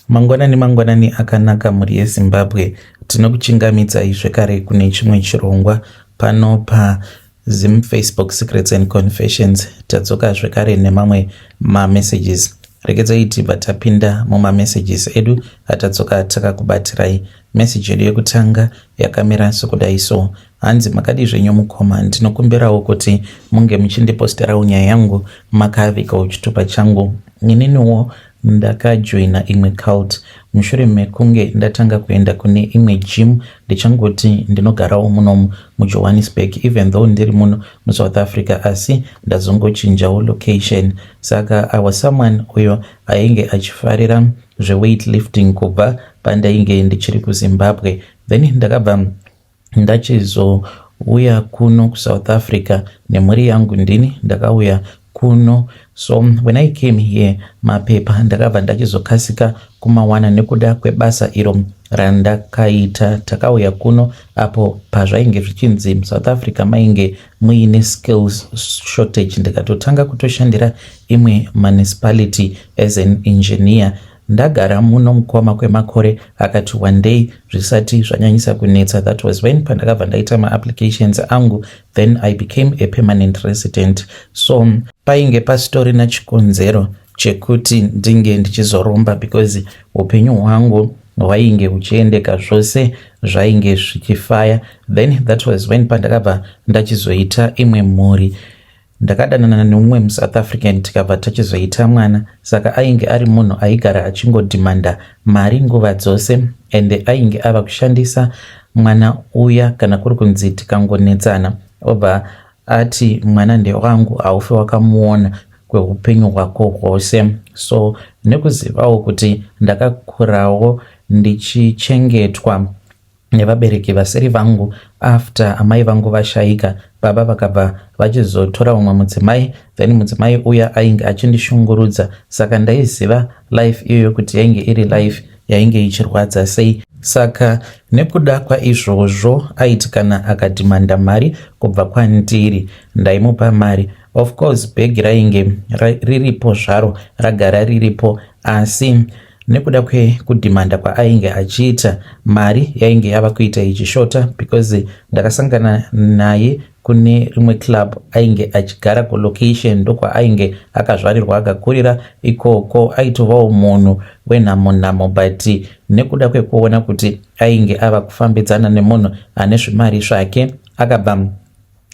Mangwanani mangwanani akanaka mhuri yeZimbabwe. Tinokuchingamidzai zvekare kune chimwe chirongwa pano paZim Facebook Secrets and Confessions. Tadzoka zvekare nemamwe mamessages. Regedzai tibva tapinda mumamessages edu atadzoka takakubatirai. Message yedu yekutanga yakamira sokudai so. Hanzi makadii zvenyu mukoma, ndinokumbirawo kuti munge muchindiposterawo nyaya yangu makavigawo chitupa changu. Ininiwo ndakajoina imwe cult mushure mekunge ndatanga kuenda kune imwe gym. Ndichangoti ndinogarawo munomu muJohannesburg even though ndiri muno muSouth Africa, asi ndazongochinjawo location. Saka I was someone uyo ainge achifarira zveweight lifting kubva pandainge ndichiri kuZimbabwe. Then ndakabva ndachizouya kuno kuSouth Africa nemhuri yangu. Ndini ndakauya kuno. So when I came here, mapepa ndakabva ndachizokasika kumawana nekuda kwebasa iro randakaita. Takauya kuno apo pazvainge zvichinzi muSouth Africa mainge muine skills shortage. Ndikatotanga kutoshandira imwe municipality as an engineer. Ndagara muno mukoma kwemakore akati one day zvisati zvanyanyisa kunetsa. That was when pandakabva ndaita maapplications angu, then I became a permanent resident. So painge pasitorina chikonzero chekuti ndinge ndichizoromba because upenyu hwangu hwainge huchiendeka, zvose zvainge zvichifaya. Then that was when pandakabva ndachizoita imwe mhuri. Ndakadanana nemumwe muSouth African, tikabva tachizoita mwana. Saka ainge ari munhu aigara achingodhimanda mari nguva dzose, ende ainge ava kushandisa mwana uya. Kana kuri kunzi tikangonetsana, obva ati mwana ndewangu, haufi wakamuona kweupenyu hwako hwose. So nekuzivawo kuti ndakakurawo ndichichengetwa nevabereki vasiri vangu after amai vangu vashayika, baba vakabva vachizotora umwe mudzimai, then mudzimai uya ainge achindishungurudza. Saka ndaiziva life iyoyo kuti yainge iri life yainge ichirwadza sei. Saka nekuda kwaizvozvo, aiti kana akadhimanda mari kubva kwandiri, ndaimupa mari. Of course bhegi rainge riripo zvaro, ragara riripo, asi nekuda kwekudhimanda kwaainge achiita, mari yainge yava kuita ichishota because ndakasangana naye kune rimwe club. Ainge achigara kulocation, ndokwaainge akazvarirwa akakurira ikoko. Aitovawo munhu wenhamo nhamo, but nekuda kwekuona kuti ainge ava kufambidzana nemunhu ane zvimari zvake, akabva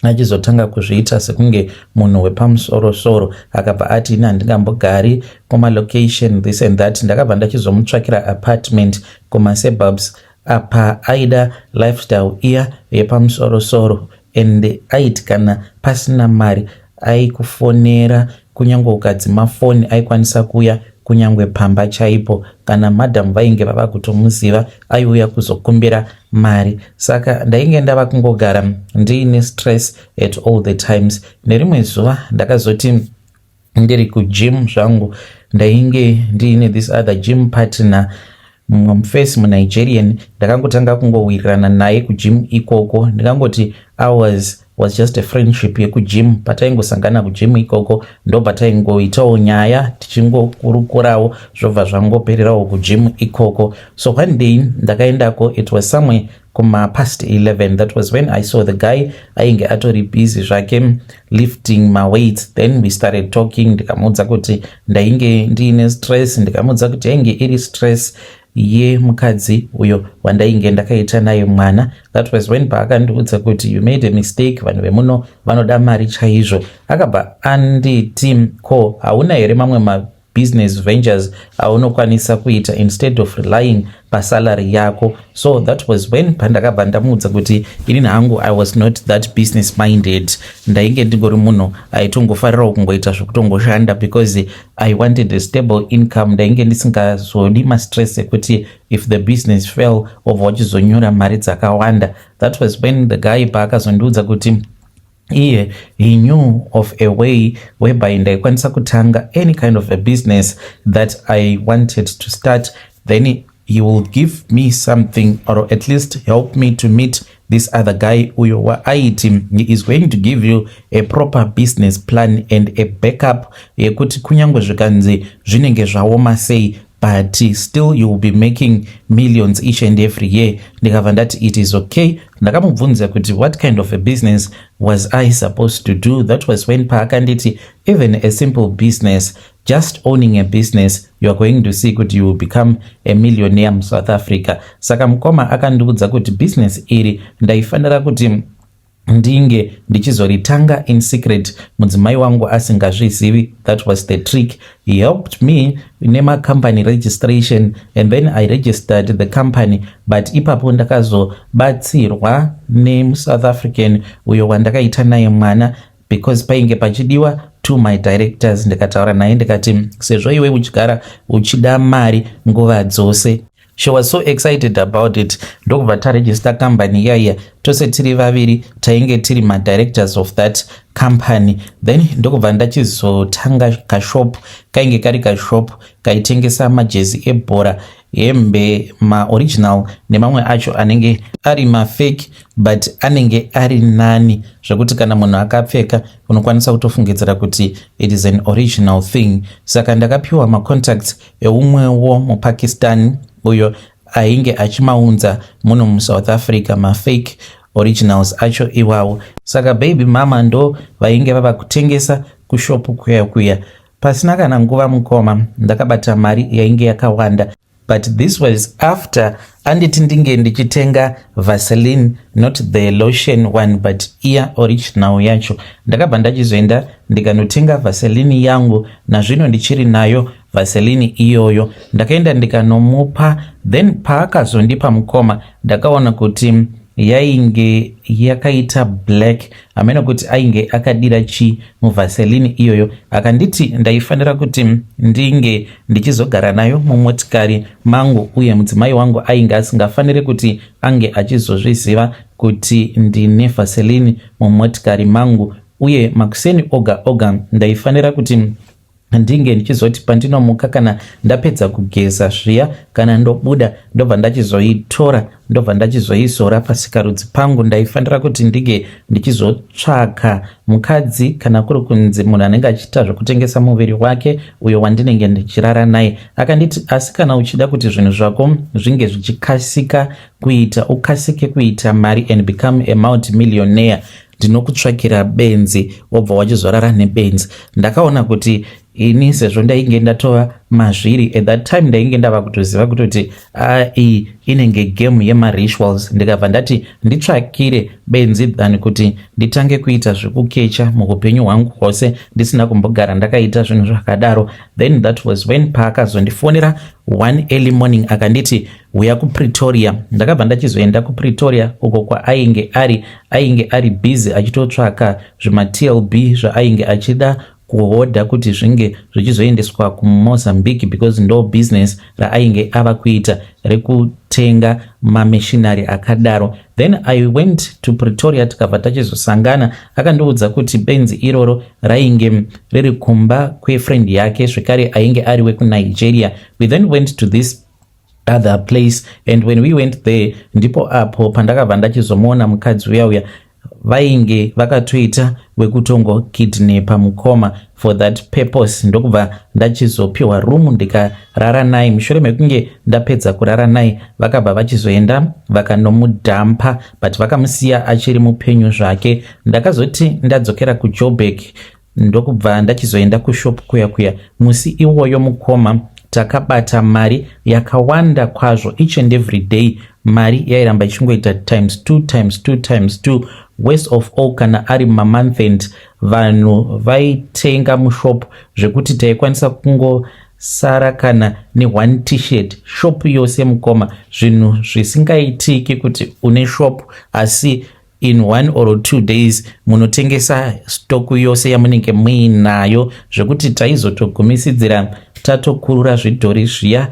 achizotanga kuzviita sekunge munhu wepamusorosoro. Akabva ati ini handingambogari kumalocation, this and that. Ndakabva ndachizomutsvakira apartment kumasuburbs. Apa aida lifestyle iya yepamusorosoro, and aiti kana pasina mari aikufonera. Kunyange ukadzima foni, aikwanisa kuuya kunyange pamba chaipo. Kana madhamu vainge vava kutomuziva, aiuya kuzokumbira mari. Saka ndainge ndava kungogara ndiine stress at all the times. Nerimwe zuva ndakazoti ndiri kugym zvangu, ndainge ndiine this other gym partner, mumwe mufesi muNigerian. Ndakangotanga kungowirirana naye kugym ikoko. Ndikangoti ours was just a friendship yekugym. Pataingosangana kugym ikoko, ndobva taingoitawo nyaya, tichingokurukurawo, zvobva zvangopererawo kugym ikoko. So one day ndakaendako, it was somewhere kuma past 11. That was when I saw the guy. Ainge atori busy zvake lifting maweights. Then we started talking. Ndikamuudza kuti ndainge ndiine stress. Ndikamuudza kuti yainge iri stress yemukadzi uyo wandainge ndakaita naye mwana. That was when paakandiudza kuti you made a mistake, vanhu vemuno vanoda mari chaizvo. Akabva anditi, ko hauna here mamwe mabusiness ventures aunokwanisa kuita instead of relying pasalary yako? So that was when pandakabva ndamuudza kuti inini hangu I was not that business minded. Ndainge ndingori munhu aitongofarirawo kungoita zvekutongoshanda because I wanted a stable income. Ndainge ndisingazodi mastress ekuti if the business fail, obva wachizonyura mari dzakawanda. That was when the guy paakazondiudza kuti iye he knew of a way whereby ndaikwanisa kutanga any kind of a business that I wanted to start. Then he will give me something or at least help me to meet this other guy uyo waaiti he is going to give you a proper business plan and a backup yekuti kunyange zvikanzi zvinenge zvaoma sei, But still you will be making millions each and every year." Ndikabva ndati, "It is okay." Ndakamubvunza kuti what kind of a business was I supposed to do. That was when paakanditi, "Even a simple business, just owning a business, you are going to see kuti you will become a millionaire muSouth Africa." Saka mukoma akandiudza kuti business iri ndaifanira kuti ndinge ndichizoritanga in secret, mudzimai wangu asingazvizivi. That was the trick. He helped me nemacompany registration and then I registered the company. But ipapo ndakazobatsirwa nemuSouth African uyo wandakaita naye mwana, because painge pachidiwa to my directors. Ndikataura naye ndikati, "Sezvo iwe uchigara uchida mari nguva dzose." She was so excited about it. Ndokubva taregister company iyaiya tose tiri vaviri, tainge tiri madirectors of that company. Then ndokubva ndachizotanga kashop, kainge kari kashop kaitengesa majezi ebhora, hembe, maoriginal nemamwe acho anenge ari mafake, but anenge ari nani zvekuti kana munhu akapfeka unokwanisa kutofungidzira kuti it is an original thing. Saka ndakapiwa macontacts eumwewo muPakistan uyo ainge achimaunza muno muSouth Africa, mafake originals acho iwawo. Saka baby mama ndo vainge vava kutengesa kushopu kuya kuya. Pasina kana nguva, mukoma, ndakabata mari yainge yakawanda. But this was after anditi ndinge ndichitenga Vaseline, not the lotion one, but iya original yacho. Ndakabva ndachizoenda ndikanotenga Vaseline yangu. Nazvino ndichiri nayo Vaseline iyoyo. Ndakaenda ndikanomupa. Then paakazondipa, mukoma, ndakaona kuti yainge yakaita black. Hamene kuti ainge akadira chi muVaseline iyoyo. Akanditi ndaifanira kuti ndinge ndichizogara nayo mumotikari mangu, uye mudzimai wangu ainge asingafaniri kuti ange achizozviziva kuti ndine Vaseline mumotikari mangu. Uye makuseni oga oga ndaifanira kuti ndinge ndichizoti pandinomuka, kana ndapedza kugeza zviya, kana ndobuda, ndobva ndachizoitora, ndobva ndachizoizora pasikarudzi pangu. Ndaifanira kuti ndinge ndichizotsvaka mukadzi, kana kuri kunzi munhu anenge achiita zvekutengesa muviri wake, uyo wandinenge ndichirara naye. Akanditi, "Asi kana uchida kuti zvinhu zvako zvinge zvichikasika kuita, ukasike kuita mari and become a multimillionaire, ndinokutsvakira benzi, wobva wachizorara nebenzi." Ndakaona kuti ini sezvo ndainge ndatova mazviri at that time, ndainge ndava kutoziva kutoti iyi inenge game yemarituals. Ndikabva ndati, "Nditsvakire benzi than kuti nditange kuita zvekukecha muupenyu hwangu hwose ndisina kumbogara ndakaita zvinhu zvakadaro." Then that was when paakazondifonera one early morning, akanditi, "Uya kuPretoria." Ndakabva ndachizoenda kuPretoria uko kwaainge ari. Ainge ari busy achitotsvaka zvimaTLB zvaainge achida kuhodha kuti zvinge zvichizoendeswa kuMozambique, because ndo business raainge ava kuita rekutenga mamachinery akadaro. Then I went to Pretoria, tikabva tachizosangana. Akandiudza kuti benzi iroro rainge riri kumba kwefriend yake zvekare ainge ari wekuNigeria. We then went to this other place, and when we went there, ndipo apo pandakabva ndachizomuona mukadzi uya uya. Vainge vakatoita wekutongokidnapa mukoma for that purpose. Ndokubva ndachizopiwa room, ndikarara naye. Mushure mekunge ndapedza kurara naye, vakabva vachizoenda vakanomudhampa, but vakamusiya achiri mupenyu zvake. Ndakazoti ndadzokera kuJoburg, ndokubva ndachizoenda kushop kuya kuya. Musi iwoyo, mukoma, takabata mari yakawanda kwazvo. Each and every day mari yairamba ichingoita times 2, times 2, times 2. Worst of all, kana ari mamonth end, vanhu vaitenga mushop zvekuti taikwanisa kungosara kana ne1 T-shirt shop yose, mukoma. Zvinhu zvisingaitiki kuti une shop, asi in 1 or 2 days munotengesa stock yose yamunenge muinayo, zvekuti taizotogumisidzira tatokurura zvidhori zviya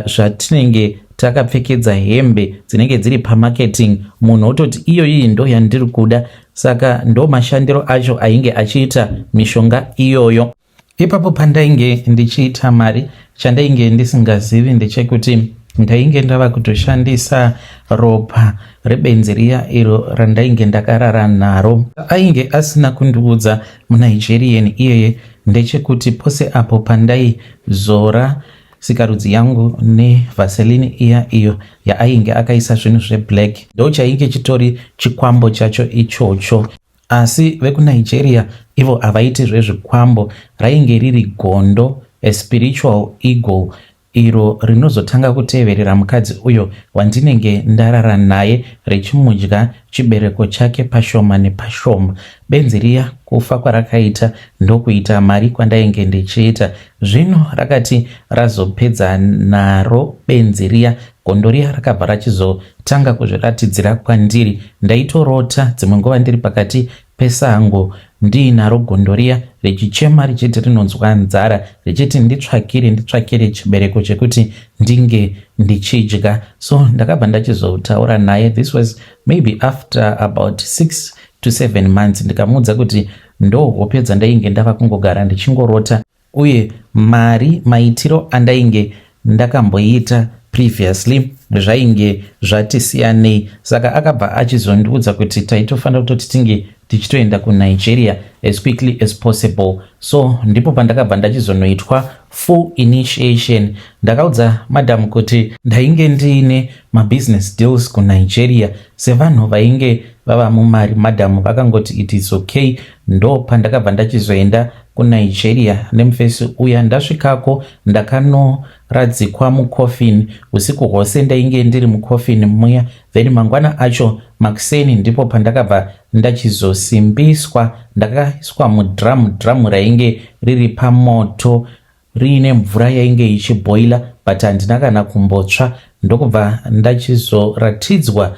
zvatinenge takapfekedza hembe dzinenge dziri pamarketing. Munhu ototi, "Iyoyi ndo yandiri kuda." Saka ndo mashandiro acho ainge achiita mishonga iyoyo. Ipapo pandainge ndichiita mari, chandainge ndisingazivi ndechekuti ndainge ndava kutoshandisa ropa rebenzi riya iro randainge ndakarara naro. Ainge asina kundiudza muNigerian iyeye ndechekuti pose apo pandaizora sikarudzi yangu nevaseline iya iyo yaainge akaisa zvinhu zveblack. Ndochainge chitori chikwambo chacho ichocho. Asi vekuNigeria ivo havaiti zvezvikwambo, rainge riri gondo, a spiritual eagle, iro rinozotanga kuteverera mukadzi uyo wandinenge ndarara naye richimudya chibereko chake pashoma nepashoma. Benzi riya kufa kwarakaita ndokuita mari kwandainge ndichiita. Zvino rakati razopedza naro benzi riya, gondo riya rakabva rachizotanga kuzviratidzira kwandiri. Ndaitorota dzimwe nguva ndiri pakati pesango ndiinaro gondo riya richichema richiti rinonzwa nzara richiti nditsvakire nditsvakire chibereko chekuti ndinge ndichidya. So ndakabva ndachizotaura naye, this was maybe after about 6 to 7 months, ndikamuudza kuti ndo hope dzandainge ndava kungogara ndichingorota uye mari maitiro andainge ndakamboita previously zvainge zvati siyanei. Saka akabva achizondiudza kuti taitofanira kutoti tinge tichitoenda kuNigeria as quickly as possible. So ndipo pandakabva ndachizonoitwa full initiation. Ndakaudza madam kuti ndainge ndiine mabusiness deals kuNigeria sevanhu vainge vava mumari. Madam vakangoti it is okay. Ndo pandakabva ndachizoenda kuNigeria nemufesi uya. Ndasvikako ndakanoradzikwa mucoffin usiku hwose, ndainge ndiri mucoffin muya. Then mangwana acho makuseni ndipo pandakabva ndachizosimbiswa. Ndakaiswa mudrum, drum rainge riri pamoto riine mvura yainge ichibhoila, but handina kana kumbotsva. Ndokubva ndachizoratidzwa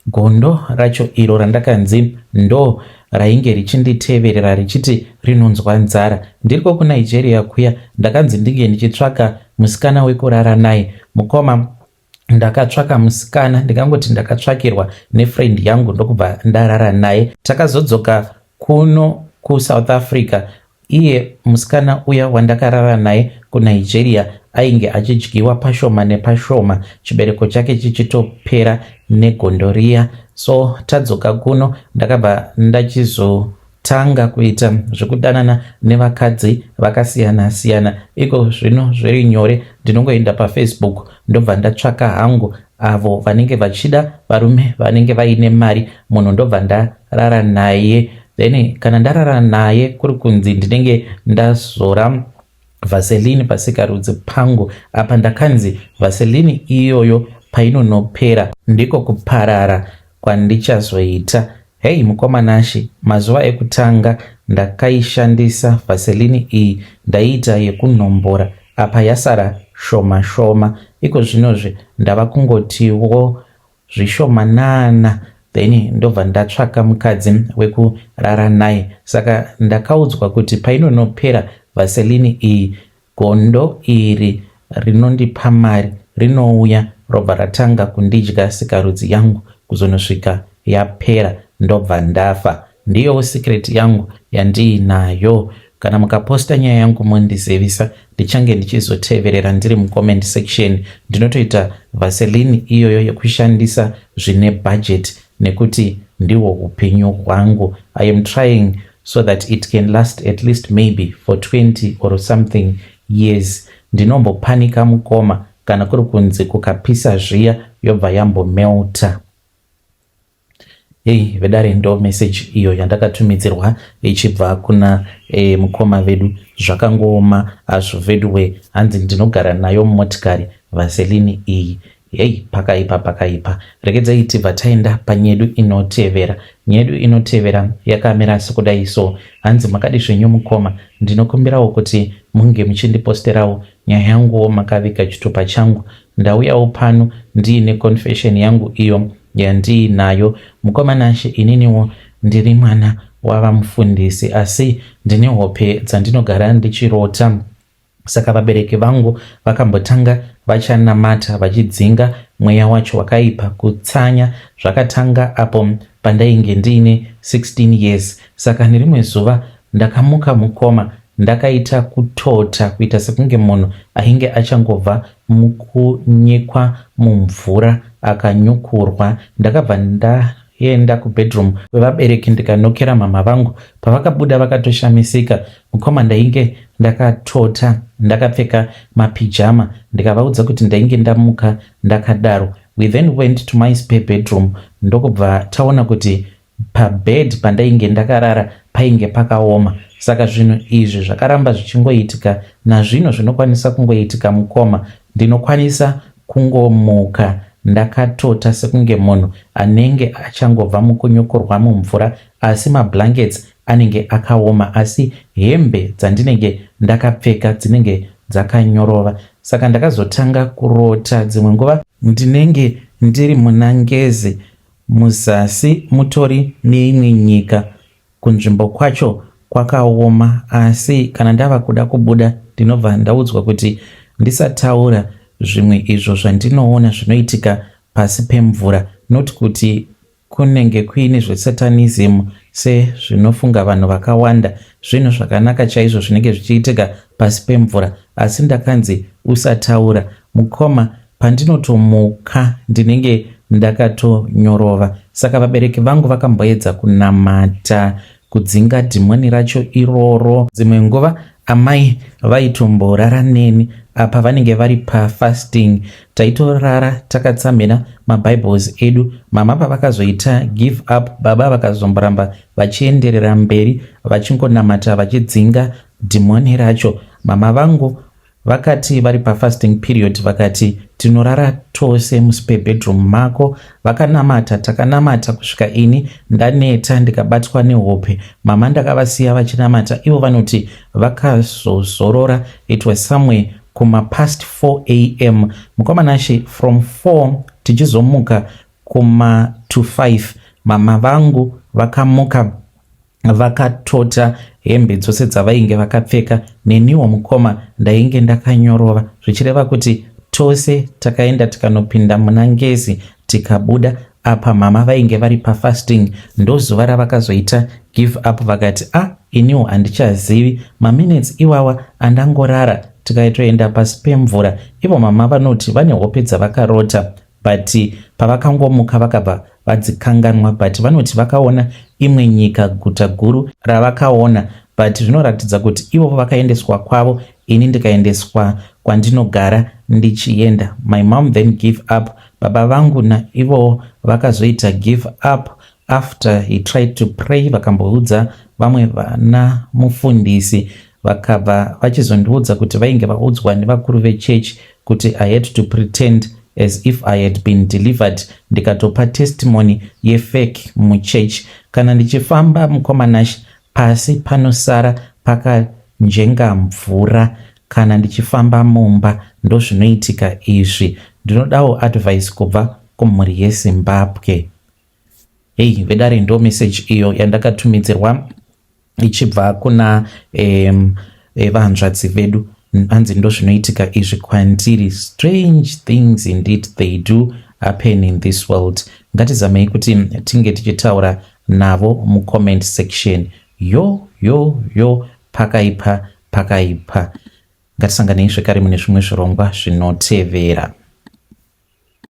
gondo racho iro randakanzi ndo rainge richinditeverera richiti rinonzwa nzara. Ndiriko kuNigeria kuya ndakanzi ndinge ndichitsvaka musikana wekurara naye. Mukoma, ndakatsvaka musikana, ndingangoti ndakatsvakirwa nefriend yangu, ndokubva ndarara naye. Takazodzoka kuno kuSouth Africa. Iye musikana uya wandakarara naye kuNigeria ainge achidyiwa pashoma nepashoma, chibereko chake chichitopera negondo riya. So tadzoka kuno ndakabva ndachizotanga kuita zvekudanana nevakadzi vakasiyana siyana. Iko zvino zviri nyore, ndinongoenda paFacebook ndobva ndatsvaka hangu avo vanenge vachida varume vanenge vaine mari, munhu ndobva ndarara naye. Then kana ndarara naye kuri kunzi ndinenge ndazora vaseline pasikarudzi pangu apa. Ndakanzi vaseline iyoyo painonopera ndiko kuparara kwandichazoita. Hei mukoma Nashe, mazuva ekutanga ndakaishandisa vaseline iyi ndaiita yekunhombora apa yasara shoma shoma. Iko zvinozve ndava kungotiwo zvishomanana, then ndobva ndatsvaka mukadzi wekurara naye. Saka ndakaudzwa kuti painonopera vaseline iyi, gondo iri rinondipa mari rinouya robva ratanga kundidya sikarudzi yangu kuzonosvika yapera, ndobva ndafa. Ndiyowo secret yangu yandiinayo. Kana mukaposta nyaya yangu mondizivisa, ndichange ndichizoteverera ndiri mucomment section. Ndinotoita vaseline iyoyo yekushandisa zvine budget nekuti ndihwo upenyu hwangu. I am trying so that it can last at least maybe for 20 or something years. Ndinombopanika mukoma kana kuri kunzi kukapisa zviya yobva yambomelta. Hei vedare, ndo message iyo yandakatumidzirwa ichibva kuna mukoma vedu. Zvakangooma hazvo veduwe. Hanzi ndinogara nayo mumotikari vaseline iyi. Hei, pakaipa, pakaipa. Regedzai tibva taenda panyedu inotevera. Nyedu inotevera yakamira sekudai so. Hanzi makadi zvenyu mukoma, ndinokumbirawo kuti munge muchindiposterawo nyaya yanguwo makaviga chitupa changu. Ndauyawo pano ndiine confession yangu iyo yandiinayo. Mukoma Nashe, ininiwo ndiri mwana wava mufundisi, asi ndine hope dzandinogara ndichirota. Saka vabereki vangu vakambotanga vachanamata vachidzinga mweya wacho wakaipa. Kutsanya zvakatanga apo pandainge ndiine 16 years. Saka nerimwe zuva ndakamuka mukoma, ndakaita kutota kuita sekunge munhu ainge achangobva mukunyikwa mumvura akanyukurwa. Ndakabva. Ndakazoenda kubedroom kwevabereki ndikanokera mhamha vangu. Pavakabuda vakatoshamisika. Mukoma ndainge ndakatota ndakapfeka mapijama ndikavaudza kuti ndainge ndamuka ndakadaro. We then went to my spare bedroom ndokubva taona kuti pabed pandainge ndakarara painge pakaoma. Saka zvinhu izvi zvakaramba zvichingoitika nazvino zvinokwanisa kungoitika mukoma. Ndinokwanisa kungomuka ndakatota sekunge munhu anenge achangobva mukunyukurwa mumvura asi mablankets anenge akaoma asi hembe dzandinenge ndakapfeka dzinenge dzakanyorova. Saka ndakazotanga kurota dzimwe nguva ndinenge ndiri muna Ngezi muzasi mutori neimwe nyika kunzvimbo kwacho kwakaoma asi kana ndava kuda kubuda ndinobva ndaudzwa kuti ndisataura zvimwe izvo zvandinoona zvinoitika pasi pemvura not kuti kunenge kuine zvesatanism sezvinofunga vanhu vakawanda. Zvinhu zvakanaka chaizvo zvinenge zvichiitika pasi pemvura asi ndakanzi usataura. Mukoma pandinotomuka ndinenge ndakatonyorova. Saka vabereki vangu vakamboedza kunamata kudzinga dhimoni racho iroro. Dzimwe nguva amai vaitomborara neni apa vanenge vari pafasting. Taitorara takatsamhira mabibles edu. Mama pavakazoita give up baba vakazomboramba vachienderera mberi vachingonamata vachidzinga dhimoni racho. Mama vangu vakati vari pafasting period vakati tinorara tose muspare bedroom mako. Vakanamata takanamata kusvika ini ndaneta ndikabatwa nehope. Mama ndakavasiya vachinamata ivo vanoti vakazozorora. It was somewhere kuma past 4 am. Mukoma Nashe from 4 tichizomuka kuma to 5 mama vangu vakamuka vakatota hembe dzose dzavainge vakapfeka. Neniwo mukoma ndainge ndakanyorova zvichireva kuti tose takaenda tikanopinda muna Ngezi tikabuda. Apa mama vainge vari pafasting ndozuva ravakazoita give up vakati ah iniwo handichazivi maminutes iwawa andangorara tikaitoenda pasi pemvura. Ivo mama vanoti vane hope dzavakarota but pavakangomuka vakabva vadzikanganwa but vanoti vakaona imwe nyika guta guru ravakaona but zvinoratidza kuti ivo vakaendeswa kwavo ini ndikaendeswa kwandinogara ndichienda. My mom then give up. Baba vangu naivowo vakazoita give up after he tried to pray vakamboudza vamwe vana mufundisi vakabva vachizondiudza kuti vainge vaudzwa nevakuru vechechi kuti I had to pretend as if I had been delivered ndikatopa testimony yefake muchurch. Kana ndichifamba mukoma Nash pasi panosara pakanjenga mvura kana ndichifamba mumba ndozvinoitika izvi. Ndinodawo advice kubva kumhuri yeZimbabwe. Hey vedare ndo message iyo yandakatumidzirwa ichibva kuna vahanzvadzi vedu. Hanzi ndozvinoitika izvi kwandiri. Strange things indeed they do happen in this world. Ngatizamei kuti tinge tichitaura navo mucomment section. Yo yo yo pakaipa pakaipa. Ngatisanganei zvekare mune zvimwe zvirongwa zvinotevera.